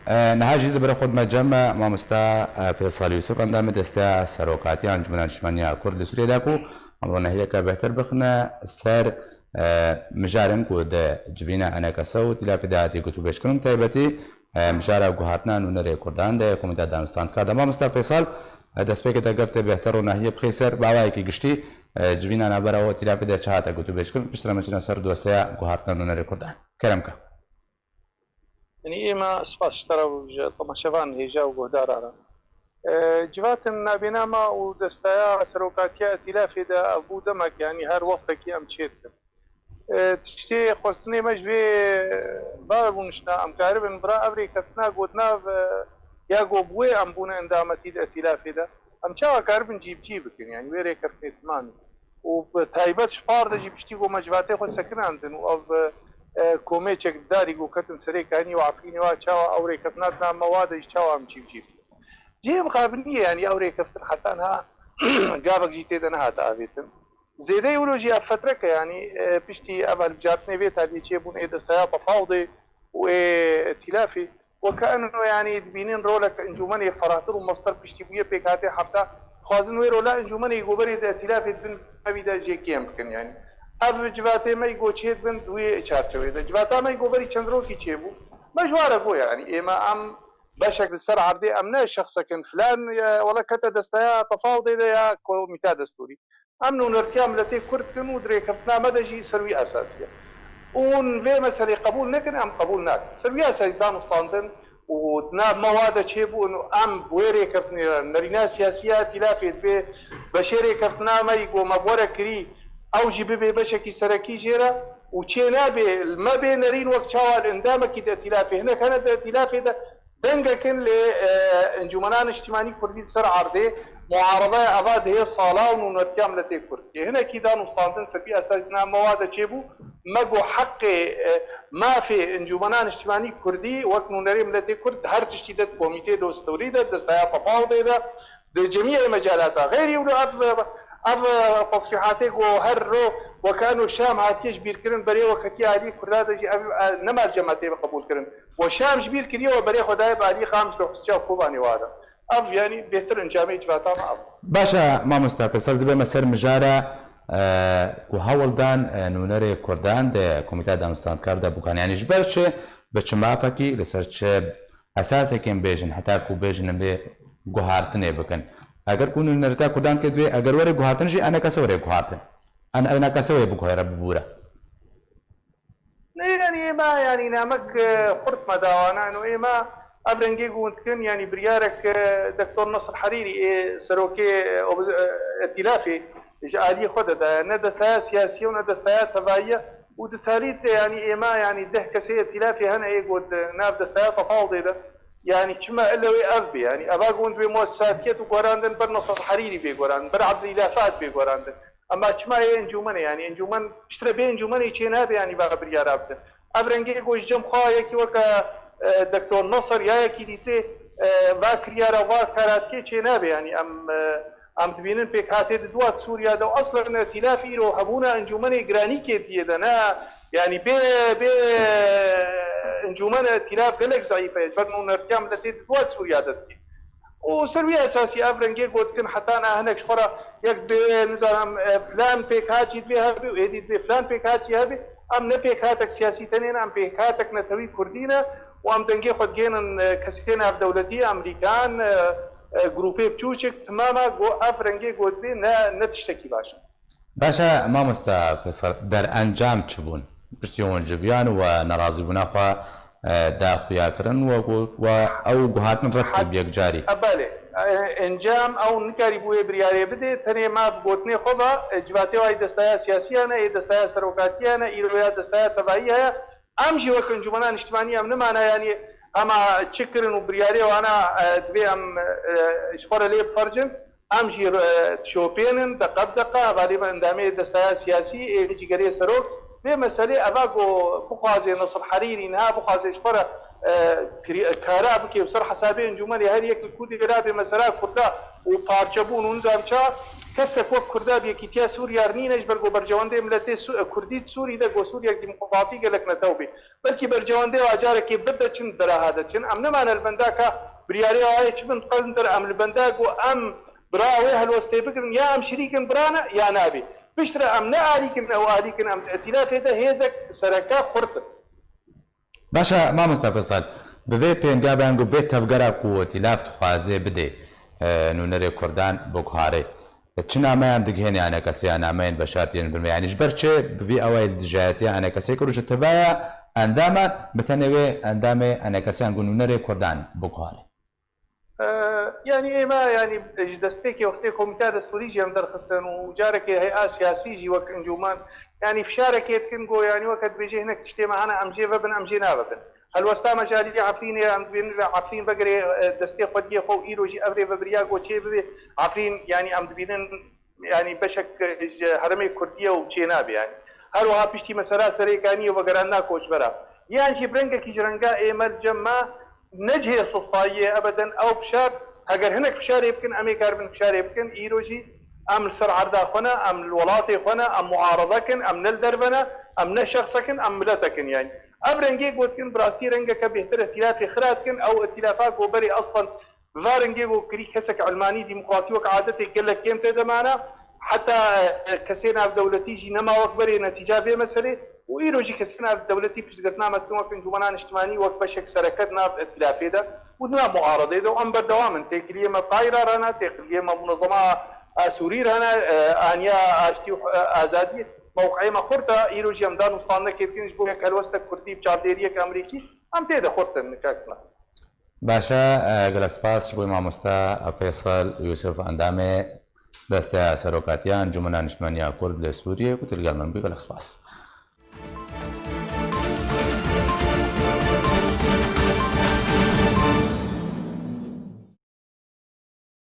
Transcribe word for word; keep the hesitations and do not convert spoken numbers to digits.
E, niha jî zibire xwe dime cem me mamosta, e, Fêsal Yûsif, endamê Desteya Serokatiya Encûmena Niştimaniya Kurd li Sûriyê de ku em ronehiyeke bêhtir bixine ser, e, mijarên ku di civîna E N K S û Tîlafê de hatiye gotûbêjkirin, taybetî, e, mijara guhartina nûnerê Kurdan de Komîta Danûstandkar de. Mamosta Fêsal, e, destpêkê te gef tê bêhtir ronahiyê bixî ser bi awayekî giştî, e, civîna navbera û Tîlafê de çi hate gotûbêjkirin, piştre me çine ser dosyeya guhartina nûnerê Kurdan. Kerem ke. Yanî êma spas ji te re û ji temaşevan hêja û guhdaran re. E, civatên nabêna me û destaya serokatiya îtîlafê de ev bû demek, yanî her wextekî em çê dikin. E, tiştê xwestinê me ji vê bar bû nişna, em karibin bira ev rêkeftina got nav, e, ya got bi wê em bûne endametî di îtîlafê de. Em çawa karibin cîbicî bikin, yanî wê rêkeftinê timamî. Û bi taybet ji par de jî piştî ku me civatê xwe sekinandin û ev, e, komêçek darî ku ketin serê Kanî û Efrînê wa çawa ew rêkeftina di nav me wa de jî çawa em cîbicî bikin. Cihê mixabiniyê, yanî ew rêkeftin heta niha gavek jî tê de nehate avêtin. Zêdeyî wilo jî ev fetreke, yanî, e, piştî ev hilbijartinê vê taliyê çêbûn ê desteya tefawdê û ê îtîlafê, Weke eno, yanî dibînin rolek encûmenê ferahtir û meztir piştî bûye pêkhatê hefta, dixwazin wê rola encûmenê yî ku berê di îtîlafê di bin evî de jê kêm bikin, yanî. Ev civatê me yî ku çêdibin di wê çarçewê de. Civata me yî ku berî çend rokî çêbû, me ji wa re got, yanî ême em beşek li ser erdê em ne şexsek in filan, e, wele kete desteya tefawdê de ya komîta destûrî. Em nûnertiya miletê Kurd dikin û di rêkeftina me de jî ser wî esasî ye. Û hûn vê meselê qebûl nekin, em qebûl nakin. Ser wî esasî danûstandin û di nav me wa de çêbûn û em bi wê rêkeftinê re nerîna siyasî ya îtîlafê divê beşê rêkeftina me yî ku me bi we re kirî, ew jî bibê beşekî serekî jê re û çê nabe li me bê nerîn wek çawa li endamekî di îtîlafê hinek hene di îtîlafê de Dengek in lê, e, Encûmena Niştimanî Kurdî li ser erdê muaredaya eva dihê sala û nûnertiya miletê Kurd. Yê hinekî danûstandin ser vî esasî di nav me wa de çêbû. Me got heqê, e, mafê Encûmena Niştimanî Kurdî wek nûnerê miletê Kurd di her tiştî de, di komîtê dostûrî de, di desteya tefawdê de, di cemiyê mecalata xeyrî û ev, ev tesrîhatê ku her ro weke eno Şam hatiye ji bîr kirin, berê weketî alî Kurda de jî ev, e, nema li cem me tê qebûl kirin. We Şam ji bîr kiriye, we berê xwe daye bi Alî Qamiş li Xusçiya Kobanê wa de. Ev, yanî bêhtir encamê civata me ev. Baş e, mamosta Feysel, ez dibême ser mijara, e, ku hewl dan, e, nûnerê Kurdan di Komîteya Danûstandkar de bikan. Yanî ji ber çi, bi çi mafekî, li ser çi esasekê em bêjin, heta ku bêjin em vê guhartinê bikin. Eger ku nûnertiya Kurdan dike divê, eger were guhartin jî, enekese were guhartin. En, enekese wê biguhere, bibûre. Ne, yanî êma, yanî namek, e, xurt me dawana. Eno êma ev rengê ku hûn dikin, yanî biryarek, e, Doktor Nasir Herîrî ê serokê, e, opo-, e, îtîlafê ji aliyê xwe de daye. Ne desteya siyasî ye û ne desteya tevayî ye. Û di tarî de, yanî êma, yanî deh kesê îtîlafê hene ê ku di nav desteya tefawdê de. Yanî çima ille wê ev bê? Yanî eva ku hûn divê muesesatiyet û guherandin ber Nasir Herîrî bê guherandin, ber Ebdîlafat bê guherandin. Ema çima yê encûmenê, yanî encûmen piştre bê encûmenê çê nabe, yanî va biryara bidin. Ev rengê ku ji cem xwe yekî weke, e, Doktor Nasir ya yekî dîtê, e, va kiryara, va kara dikê çê nabe, yanî em, e, em dibînin pêkhatê di duwa Sûriya de û eslen îtîlaf îro hebûna encûmenê giranî kê diyê de ne, yanî bê, bê encûmen îtîlaf gelek zeîf e, ber nûnertiya miletê di duwa Sûriya de dikê. Û ser wî esasî ev rengê gotikin heta niha hinek ji xwe re yek dibê, nizanim, e, filan pêkhat jî divê hebe û êdî divê filan pêkhat jî hebe. Em ne pêkhatek siyasî tenê ne, em pêkhatek netewî kurdî ne û em dengê xwe digênin, e, kesê navdewletî, Amerîkan, e, e, grûpê biçûçik, timama go ev rengê go divê ne, ne tiştekî baş e. Baş e, mamosta Feysel, derencam çi bûn? Piştî hûn civiyan û we nerazîbûna xwe, e, da xuya kirin, we got, we ew guhartin red kir bi yekcarî. E, belê. E, encam ew nikarîbû wê biryarê bidê, tenê ma bi gotinê xwe ve, e, civatê wa yê desteya siyasî hene, yê desteya serokatiyê hene, îro ya desteya tevayî heye. Em jî wek Encûmena Niştimanî em nimane, yanî hema çi kirin û biryarê wana, e, divê em, e, ji xwe re lê bifercin. Em jî, e, dişopênin deqe bi deqe, hevalê me endamê desteya siyasî ê cîgerê serok, Vê meselê eva ku bixwaze Nesir Herîrî niha bixwaze ji xwe re, e, kiri-, kara bike û ser hesabê encûmenê her yek li Kurdê re bê mesela Kurda û parçebûn û nizam ça kesek wek Kurda bi yekîtiya Sûriya re nîne ji ber ku berjewendê miletê Sû-, e, Kurdî di Sûrî de ku Sûriyek demokratî gelek netew bê. Belkî berjewendê wa carekê bide çin biraha de çin. Em nemane li benda ka biryarê wa yê çi bin qezintir em li benda ku em bira wê helwestê bigirin ya em şirîkin bira ne ya nabê. Piştre em ne alîkin ew alîkin em di îtîlafê de hêzek sereke xurt in. Baş e, mamoste Feysal, bi vê pêngavan ku vê tevgera ku îtîlaf dixwaze bidê, e, nûnerê Kurdan biguharê. Çi nameyan digihêne enekesiya nameyên veşartiyên bin ve? Yanî ji ber çi bi vî awayî li dijayetiya enekesê kir û ji tivaya endaman bi tenê wê endamê enekesiyan ku nûnerê Kurdan biguharê? Ee, yani ême yani ji destpêkê wextê komîteya destûrî jî em derxistin û carekê hey'a siyasî jî wek encûman yani fişarekê dikin ku yani weke dibêje hinek tiştê me hene em jê vebin em jê navebin. Helwesta me ji aliyê Efrînê em dibînin ve Efrîn vegirê, e, destê xwediyê xwe û îro jî ev rêvebiriya ku çê bibe Efrîn yani em dibînin yani beşek ji herêmê Kurdî ye û çênabe yani. Her wiha piştî mesela Serêkaniyê û vegerandina koçbera. Yan jî bi rengekî ji renga ême li cem me ne cihê sistayî ye ebeden ew fişar, heger hinek fişarê bikin, em ê karibin fişarê bikin. Îro jî em li ser erda xwe ne, em li welatê xwe ne, em muarede kin, em ne li derve ne, em ne şexsek in, em miletek in yani. Ev rengê gotin bi rastî rengeke bêhtir îtîlafê xira dikin, ew îtîlafa ku berê eslen Bi va rengê ku kirî kesek ilmanî demokratî wek adetê gelek kêm tê de mane. Heta, e, kesê navdewletî jî nema wek berê netîca vê meselê û îro jî kesê navdewletî piştgirtina me dikin wek encûmena niştimanî wek beşek sereke di nav îtîlafê de û di nav muaredê de û em berdewam in. Têkiliyê me bi Qahîra re hene, têkiliyê me bi munezema, e, Sûrî re hene, e, aniya aştî û, e, azadiyê mewqeyê me xurt e. Îro jî em dan û standekê dikin ji bo yek helwestek Kurdî bi çavdêriyek Amerîkî em tê de xurt in, kak Sinan. Baş e, e, gelek spas ji bo mamoste Feysel Yûsif, endamê Desteya Serokatiya Encûmena Niştimaniya Kurd li Sûriyê ku tu li gel min bû. Gelek spas.